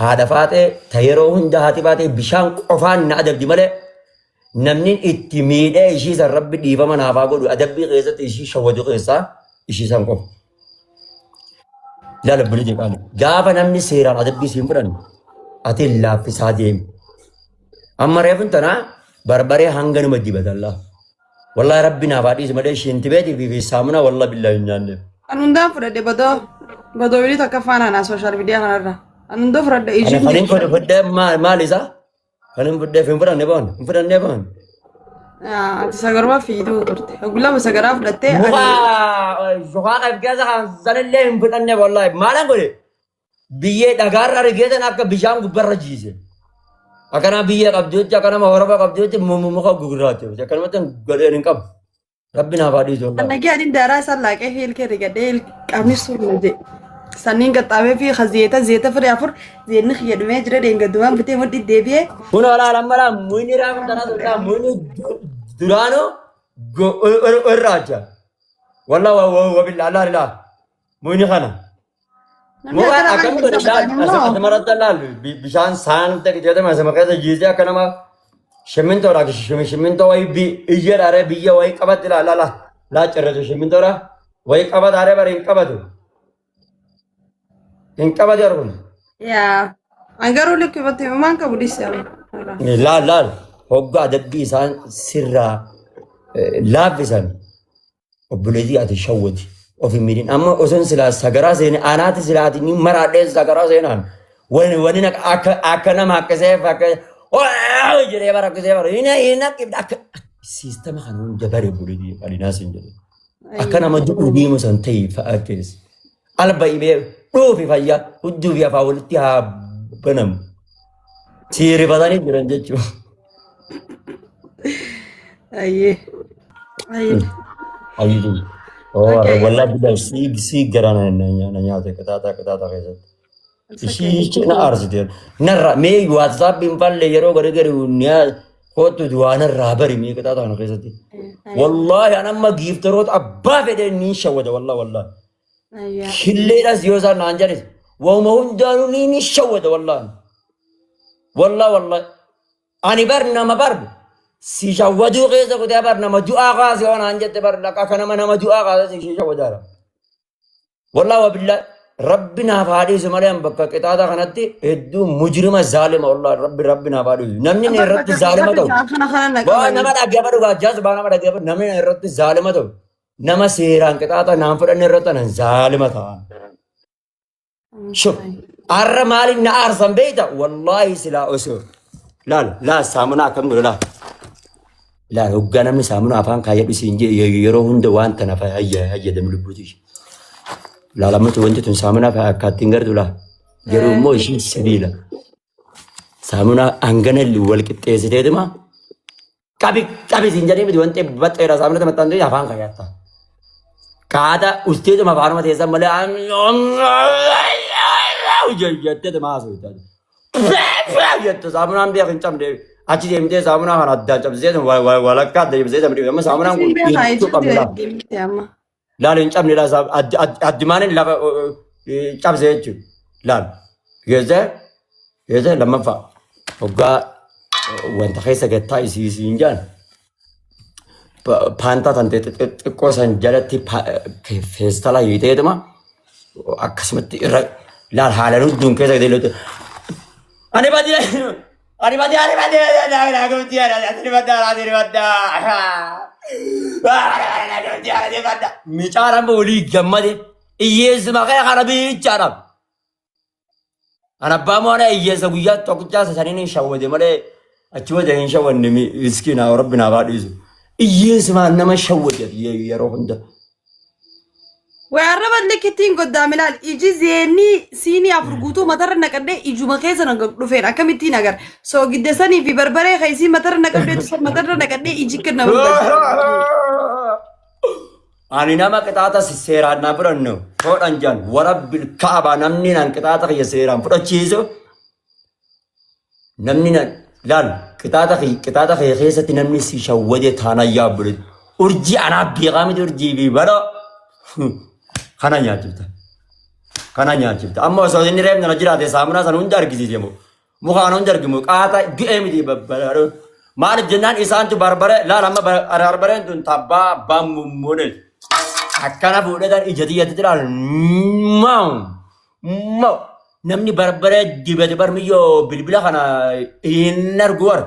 Haadha faaxee ta yeroo hunda haati faaxee bishaan qofaan na adabdi malee namni itti miidhee ishii san rabbi dhiifama naaf haa godhu adabbii keessatti ishii shawwadu keessaa ishii san qofa. Ilaala obboleetti qaali. Gaafa namni seeraan adabbii siin fudhanne ati laaffisaa deemi. Amma reefun tanaa barbaree hanga numa dibatallaa. Wallahi rabbi naaf haa dhiisu malee shintibeetii fi saamunaa wallahi billaahi hin nyaanne. An hundaan fudhadhe badoo badoo wilii takka faana anaa sooshaal miidiyaa kanarra. An hundoo fudhadhe Ani ijji kan hin fudhadhee maal isaa? Kan hin fudhadhee hin fudhanne ba'an hin fudhannee ba'an. Ati sagaruma fiiduu turte. Ogulama sagaraa fudhattee Muka ani shukaa kan keessa kan sanillee hin fudhanne wallahi maalan godhe biyyee dhagaarra rigeetan akka bishaan gubbarra jiise. Akkana biyyee qabduutti akka nama horofa qabduutti muka gugurraacha. Akkanumatti godheen hin qabu. Rabbi naaf haa dhiisu wallahi. Nagee adiin daaraa isaan laaqee hiilkee rigadhee qaamni suurna jedhe. Sanniin qaxxaamee fi zeeta zeeta firee afur zeenni kiyya dhumee jira dheengaddumaan bitee mudhii deebi'ee. Kun olaa lammalaa muyni raafuun tanaa turtaa muyni duraanuu irraacha. Wallah wabilla Allah laa muyni kana. Namni Muka akkana akkam kan godhe laal immoo asumarratti laal bishaan saanta jedhama asuma keessa jiisee akka nama shimmintoodha shimmintoo wayii iyya dhaaree biyya wayii qabatti laal laal laa cirracha shimmintoodha wayii qabataaree bari hin qabatu hin qabatu arguun. Yaa. An garuu likkifatti himumaan qabu dhiise amma. Laal laal hoggaa adabbii isaan sirraa laaffisan obboleettii ati shawwati of hin miidhin amma osoon silaa sagaraa seene anaati silaa ati ni maraadhee sagaraa seenaan wani wani akka akka nama akkasee akka jedhee bara akkasee bara hin hin akka siistama kana hunda bare obboleettii alinaa siin jedhe akka nama du'uu deemu san ta'e fa'a keessa alba ibee dhuufi fayyaa hudduu fi afaan walitti haa banamu siirifatanii jiran jechuudha. Ayyee. Ayyee. Ayyuu. Oh, Okay. wallahi billahi sii sii garaa na na nyaate qixaaxa qixaaxa keessatti. Ishii na aarsite. Narra mee WhatsApp hin falle yeroo gari gari kootu waa narraa bari mee qixaaxa kana keessatti. Wallahi an amma giiftaroota abbaa fedhe ni shawwada wallahi wallahi. Ayyaa. Killeedhas yoo isaan naan jedhis wauma hundaanuu ni shawwada wallahi. Wallahi wallahi. Ani bar nama bar si shawwaduu keessa kutee bar nama du'aa kaase waan aan jette bar akka nama nama du'aa kaase si shawwadaara. Wallaahi wabillaa rabbi naaf haa dhiisu malee an bakka qixaaxa kanatti hedduu mujrima zaalima wallaahi rabbi rabbi naaf haa dhiisu. Namni na irratti zaalima ta'u. Kana kana na Waa nama qabani. dhaggeeffadhu gaajjaas baa nama dhaggeeffadhu namni na irratti zaalima ta'u. Nama seeraan qixaaxa naan fudhanne irratti anan zaalima ta'a. Shuf. Arra maaliin na aarsan beekta? Wallaahi silaa osoo. Laal laal saamunaa akkam godhu laal. Laal hoggaa namni saamunaa afaan kaayyadhu siin jee yeroo hunda waan tana fayyadamu lubbuuti. Laal ammatu wanti tun saamunaa akka ittiin gartu laal. Garuu immoo ishiin sibiila. Saamunaa hangana wal qixxeessiteetuma Qabi qabi siin jedhee miti wanti baxxeedha saamna maxxantuu afaan kayyatta. Kaata usteetuma afaanuma teessan malee jettee maasuu jettu saamunaan beek hin cabne achi deemtee saamunaa kana addaan cabsitee walakkaa adda cabsitee sabni amma saamunaan kun Isin beekaa hin ijji tuqamne laal. deemte amma. Laal hin cabne laal addumaanin lafa cabse jechuudha. Laal geessee geessee lammaffaa hoggaa wanta keessa gattaa isii siin jaan paantaa tan xixiqqoo san jalatti feestala hiiteetuma akkasumatti irra laal haalaan hunduun keessa gadi lootu. Ani badii ani badii ani badii ani badii ani badii ani badii Micaan amma walii gammade hiyyeessuma kee kana bichaadhaaf. An abbaa moona hiyyeessa guyyaa tokkichaa saniin hin shawwade malee achi booda hin shawwanne miskiina rabbi naaf haa dhiisu. Hiyyeessumaan nama shawwade yeroo hunda. Way arraba likkittiin goddaame laal iji zeenii siinii afur guutuu matarra naqadhee ijuma keessa na dhufeen akkamittiin agar soogidda sanii fi barbaree keessii matarra naqadhee san matarra naqadhee iji kan nama Ani nama qixaaxa seeraan na fudhannu hodhan jan warabbil kaaba namni nan qixaaxa kiyya seeraan fudhachiisu namni na laal qixaaxa kiyya qixaaxa kiyya keessatti namni si shawwade taanaan yaa obboleetti urjii anaa beekaa miti urjii fi bara kana nyaachifta. Kana nyaachifta. Amma osoo inni reefna na jiraate saamunaa sana hunda argisiise moo. Mukaan hunda argimu qaata du'ee miti babbaladhu. Maaliif jennaan isaantu barbare laal amma barbareen tun tabbaa abbaan mummuune. Akkana fuudhetan ija tiyyatti ilaal. Maaw maaw namni barbaree dibate barmiyyoo bilbila kana hin argu war.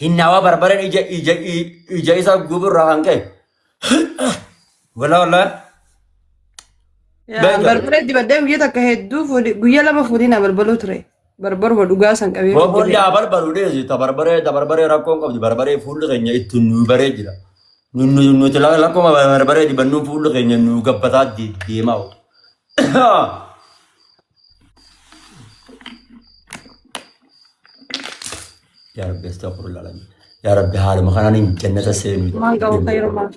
Hinnaawaa barbareen ija ija ija isa guburraa kan ka'e. Walaa walaa. Yaa Beekta. barbaree dibadhee guyyaa takka hedduu fuudhi guyyaa lama fuudhii na balbaluu ture. Barbaruma dhugaa san qabee Boqqolli bilbilee. haa barbaru dhiyeessi. Ta barbaree ta barbaree rakkoon qabdi. Barbaree fuulli keenya ittiin nu baree jira. Nuti lakkuma barbaree dibannuun fuulli keenya nu gabbataa deemaa. Yaa Rabbi astaghfirullah alazim. Yaa Rabbi haaluma kanaan hin jannata seenu. Maal qabu fayyummaa.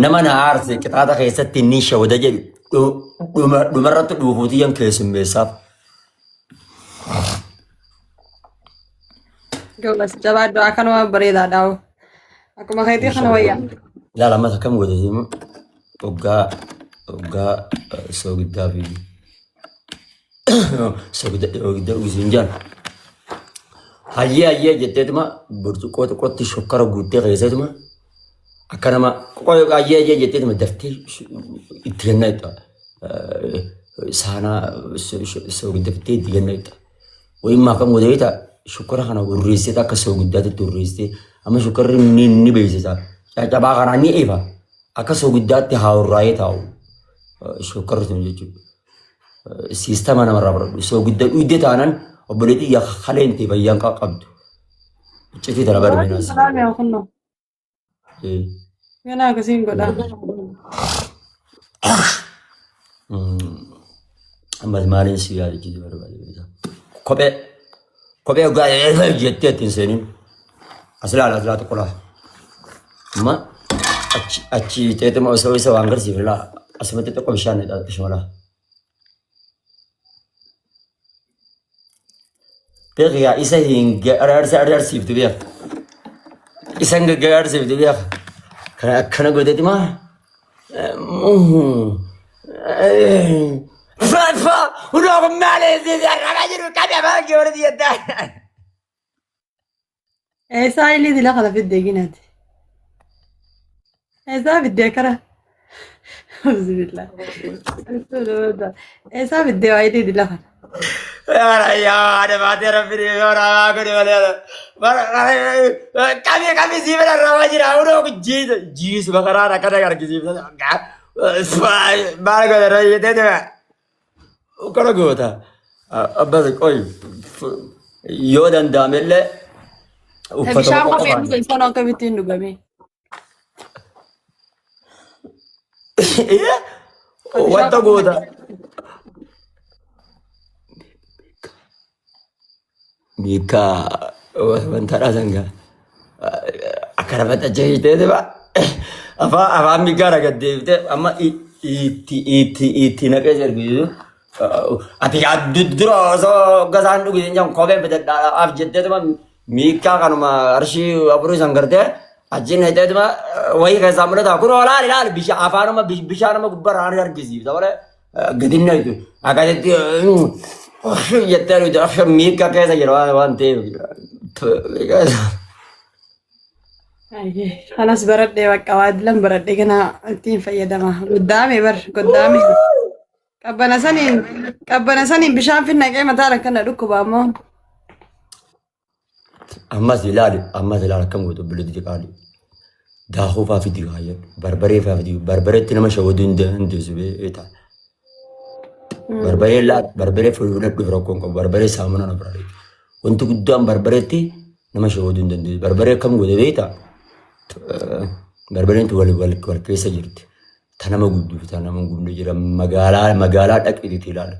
Nama na aarse qixaaxa keessatti ni shawada jedhu dhumarratti dhuufuutii yan keessummeessaaf. Gabas jabaadhu akkanuma bareedaadha. Akkuma keetii kana wayyaa. Ilaala ammas akkam goote simu hoggaa hoggaa soogiddaa fi soogidda soogidda dhugisiin jaan. Hayyee hayyee jetteetuma burcuqqoo xiqqootti shokkara guuttee keessatuma akka nama qoqoo hayyee hayyee jetteetuma daftee itti kennaa itti saanaa soogidda fittee itti kennaa itti. Wayimmaa akkam goote beektaa shukkara kana hurreessite akka soogiddaatti hurreessite amma shukkarri ni ni beeksisa caccabaa kanaa ni ifa akka soogiddaatti haa hurraa'ee taa'u shukkarri sun jechuudha. Siistama namarraa fudhadhu soogidda dhugde taanaan obboleettii yaa kaleen ta'e fayyaan qabdu. Iccitii tana bari minaas. Salaam yaa kunnoo. Ganaa akkasiin godhaa. Ammas maaliin si yaadachiisu barbaade beektaa? Kophee kophee hoggaa jettee ittiin seeniin as ilaala as ilaala tokko laala. Amma achi achi teetuma osoo isa waan garsiifne laa asumatti tokko bishaan ishuma laa. Beek yaa isa hin agarsiiftu beek. Isa hin agarsiiftu beek. Kana akkana godhati maa? Fafa hunoo kun maali arrabaa jiru qabi afaan kee warri jettaa. Eessaa illee dila kana fidde ginaati. Eessaa fiddee kara? Bismillah. Eessaa fiddee waa illee dila kana? Yaa baatee rabbi raa godhe malee. Qabi qabi sii bira arrabaa jira hunoo kun jiisa jiisuma karaa akkana argisiifta. Maal godhe rayyatee deema. Kana goota. Abbas qoy yoo danda'amellee uffata Bishaan kophee qofaan. dhugan sana akkamittiin dhugame? Wanta goota. Miikkaa wanta sangaa akka nama xajjahitee deema. Afaan afaan miikkaa raga deebitee amma itti itti itti naqee sirbisu. Ati dura osoo gasaan dhugi hin jedhamu kopheen fidadhaaf jetteetuma miikkaa kanuma qarshii afurii san gartee achiin hidheetuma wayii keessaa mul'ata. Kun olaal ilaal bishaan afaanuma bishaanuma gubbarraa argisiifta malee. Gadi naqxu akkasitti jettee nuti akka miikka keessa jira waan ta'eef. Kanas baradhee bakka waadilan baradhee kana ittiin fayyadama. Goddaame bar goddaame. Qabbana saniin qabbana saniin bishaan finnaqee mataa akkana dhukkuba ammoo. Ammas ilaali ammas ilaali akkam gootu obboleetti qaali. Daakuu fa'aa fidi kaayyadhu barbaree fa'aa fidi barbareetti nama shawaduu hin dandeessu beektaa. Barbaree laal barbaree fudhadhu rakkoon qabu barbaree saamunaa na biraa Wanti guddaan barbareetti nama shawaduu hin dandeessu. Barbaree akkam goote beektaa? Barbareen wal wal wal keessa jirti. Ta nama gubdu fi ta nama hin gubne jira. Magaalaa magaalaa dhaqiitii ilaala.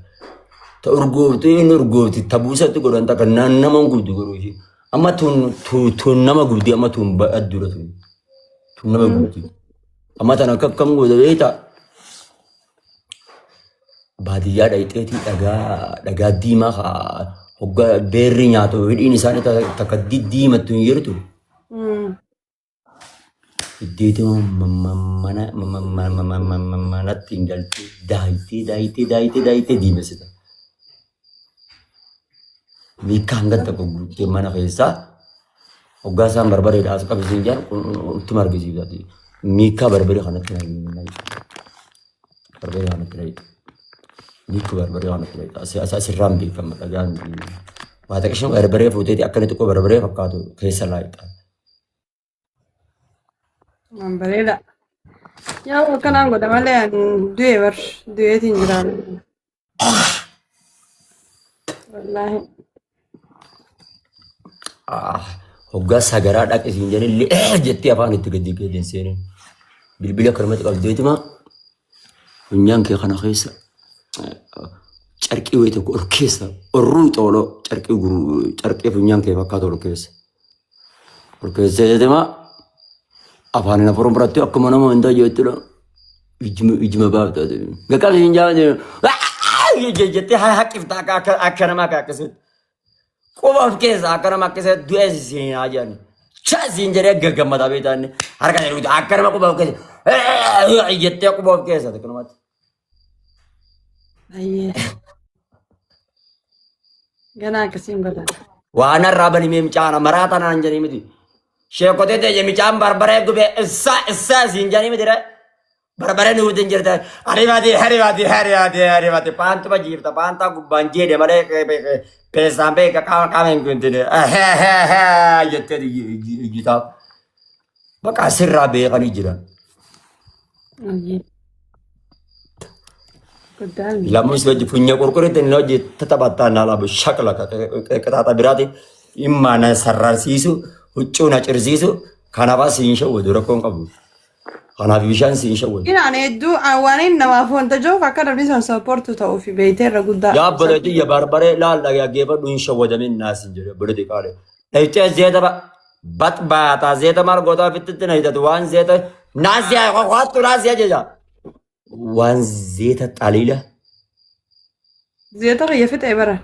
Ta urgooftu inni urgoofti ta buusatti godhan takka nama hin gubdu garuu ishee. Amma tun tun nama gubdi amma tun adduudha tun. Tun nama gubdi. Amma tana akka akkam goote beektaa? Baadiyyaa dhaqxeetii dhagaa dhagaa diimaa haa hoggaa beerri nyaatu hidhiin isaanii takka diddiimattu hin jirtu. Fiddeetuma mana manatti hin galtee daayitee daayitee daayitee daayitee diimessita. Miikkaa hanga tokko guuttee mana keessaa hoggaa isaan barbareedha as qabisiin jaan ittuma argisiifta. Miikkaa barbaree kanatti naqi. Barbaree kanatti naqi. Miikkaa barbaree kanatti naqi. Asirraan beekama dhagaan. Waa xiqqishuma barbaree fuuteeti akka inni xiqqoo barbaree fakkaatu keessa laayixa. Waan bareeda. Yaa akkanaan godha malee ani du'e bar du'eetiin jiraan. Wallaahi. Ah, hoggaa sagaraa dhaqe siin jedhanii li'ee jettee afaan itti gadi gadi hin seenin. Bilbila akkanumatti qabdeetuma funyaan kee kana keessa carqii wayii tokko ol keessa orruu xooloo carqii guruu carqii funyaan kee fakkaatu ol keessa. Ol keessa jeetuma afaan afuran biratti akkuma nama hundaa jettudha. Ijuma ijuma baafta. Gaqabsi hin jaalatu. Jettee haqqifta akka akka namaa akka akkasitti. Quba of keessa akka nama akkasitti du'ee seenaa jedhan. Cha siin jedhee gaggammataa beektaa inni harka jedhu akka nama quba of keessa jettee quba of keessa akkanumatti. Ayyee. Ganaa akkasiin godha. Waan har'aa banimee mucaana maraa tanaan jedhanii miti. Sheekotee ta'e mucaan barbaree gubee issaa issaa siin jedhanii miti ree. Barbaree nuuf hin jirta. Ariifati ariifati ariifati ariifati paantuma jiifta paantaa gubbaan jeede malee keessaan beeka qaama qaama hin guntine. Jettee ijjitaa. Bakka asirraa beekanii jiran. Ayyee. Guddaan. Lamus hojii funya qurquritti inni hojii tattabattaa naa laabu shakla qixaaxa biraati dhimma na sararsiisu huccuu na cirsiisu kanaafas siin shawwadu rakkoon qabu. Kanaaf bishaan siin shawwadu. Inaan hedduu waan inni namaaf wanta jiruuf akka namni san sappoortu ta'uuf beektee irra guddaa. Yaa obboleetti ya barbaree laal dhaggeeffadhu hin shawwadamin naas hin jedhe obboleetti qaale. Dhayitee zeeta bat baataa zeeta maal gootaa ofitti na hidhatu waan zeeta naasiyaa qoqqoottu naasiyaa jecha. Waan zeeta xaliila Zeeta kiyya fixee bara.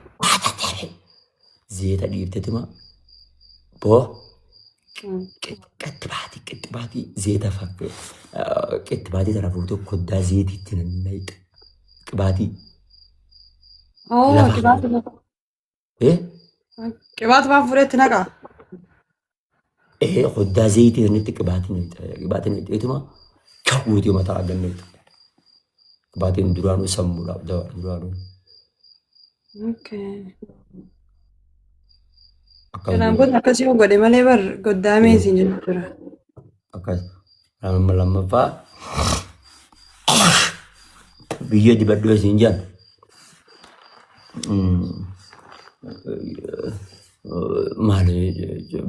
Zeeta dhiiftetuma boo qixxibaatii qixxibaatii zeeta fakkee qixxibaatii tana fuutee koddaa zeetiitti nannayxa. Qibaatii Oo lafa qibaatu eh qibaatu waan fuudhetti naqa. Eh koddaa zeetii sanitti qibaatii nayxa. Qibaatii nayxeetuma kawwuutii mataa gannayxa. Qibaatiin duraanuu sammuudhaaf dawa duraanuu. Okay. Akkas Kanaan godhe. booda akkasii yoo godhe malee bar goddaamee isin jechuudha. Akkas. Amma lammaffaa biyyee dibadhu isin jedhan. Maali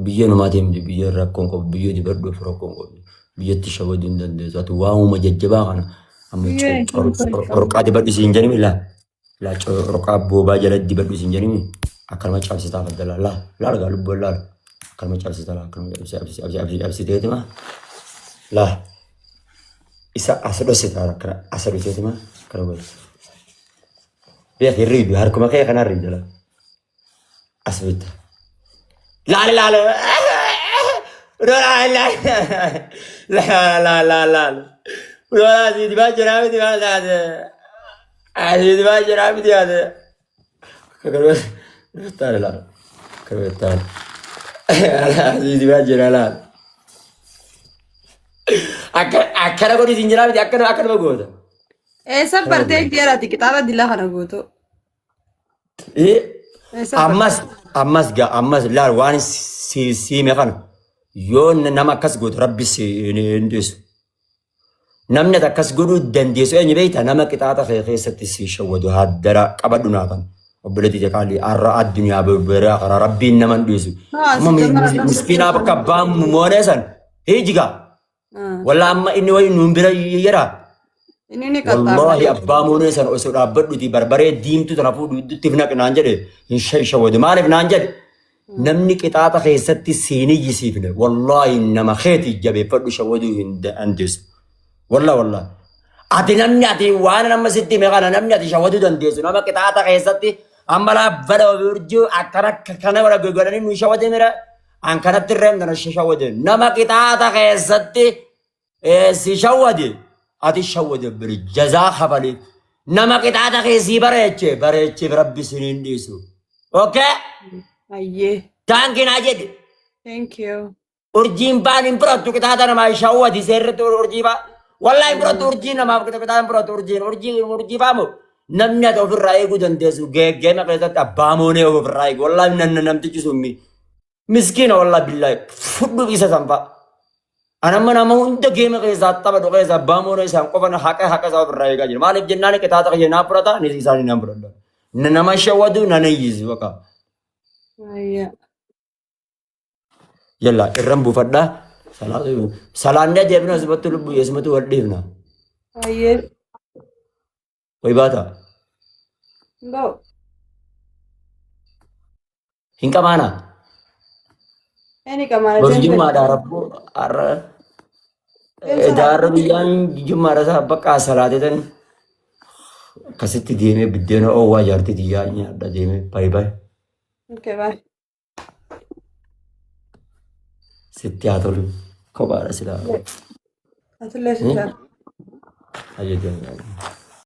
biyyee namaatii miti biyyee rakkoon qabu biyyee dibadhu rakkoon qabu biyyatti shawaduu hin dandeessu ati waamuma jajjabaa kana amma Biyyee corqaa dibadhu isin jedhimi laa laa corqaa boobaa jala dibadhu isin jedhimi akkanuma cabsitaa faddala laa laa argaa lubbuun laa akkanuma cabsitaa laa akkanuma cabsi cabsi cabsi cabsi cabsiteetima laa isa as dhositaa akkana as dhoseetima akkana godhe. Beek hirriibi harkuma kee kana hirriibi jala. As bitta. Laale laale. Laale laale laale laale. Lola asii dibaa jira miti maal taate. Asii dibaa jira miti taate. Akka taane laale. Akka taane. Asii dibaa jira laale. Akka akkana godhi siin jira miti akkana akkanuma goota. Eessa bartee jeeraati kitaaba dilaa kana guutuu? Eessa bartee? Ammas ammas gaa ammas laal waan si siime kana yoo nama akkas gootu rabbi si hin dhiisu. Namni ati akkas godhuu dandeessu eenyu beektaa nama qixaaxa kee keessatti si shawwadu haddara qabadhu naafan. Obboleetti qaalii har'a addunyaa beeraa karaa rabbiin nama hin dhiisu. Haa, Amma si jammara akkas miskiinaa bakka abbaan moonee san hiijigaa. Walla amma inni wayi nuun bira yeraa. Inni ni Wallaahi qaxxaamura. Abbaa moonee san osoo dhaabbadhuti barbaree diimtuu tana fuudhu idduttiif naqi naan jedhe hin shawwadu. Maaliif naan jedhe? Namni qixaaxa keessatti siin iyyisiifne wallaahi nama keeti jabeeffadhu shawwaduu hin dandeessu. Wallaahi wallaahi. Ati namni ati waan nama sitti hime kana namni ati shawwaduu dandeessu nama qixaaxa keessatti amma laabbada urjuu akkana kana godhanii nu shawwate mira an kanatti irree kana shawwate nama qixaaxa keessatti. Si shawwade ati shawwade biri jazaa kafali nama qixaaxa kee sii bareeche bareecheef rabbi siniin dhiisu. Okay? Ayyee. Taankii naa jedhi. Thank you. Urjiin baan hin fudhattu qixaaxa namaa shawwadi seerritti urjii baa. Wallaahi hin fudhattu urjii namaaf qixaaxa hin fudhattu urjiin urjii urjii baamu namni ati ofirraa eeguu dandeessu geeggeema keessatti abbaa moonee ofirraa eegu wallaahi nan namtichi sun miskiina wallaahi billaahi fudhu isa sanfaa. Anamma nama hunda geema keessaa taphatu keessa abbaa moonee isaan qofan haqa haqa isaa ofirraa eegaa jira. Maaliif jennaan qixaaxa kiyya naa fudhata anis isaanii naan fudhadha. Nama shawwadu nan iyyisu bakka. Ayyee. Yalla irran buufadha. Salaannee deebina asumatti lubbuu asumatti wal dhiifna. Ayyee. Way baata. Ba'u. Hin qabaana. Inni qamaana Boru deemte. jimmaadha rabboo har'a. Edaa har'a guyyaan jimmaadha isaa bakka salaatetan akkasitti deemee biddeena oowwaa jaartii tiyyaa nyaadha deemee baay'ee baay'ee. Okay, bye. Sitti haa tolu. Kophaadha silaa. Atillee sitti haa Ajajaan.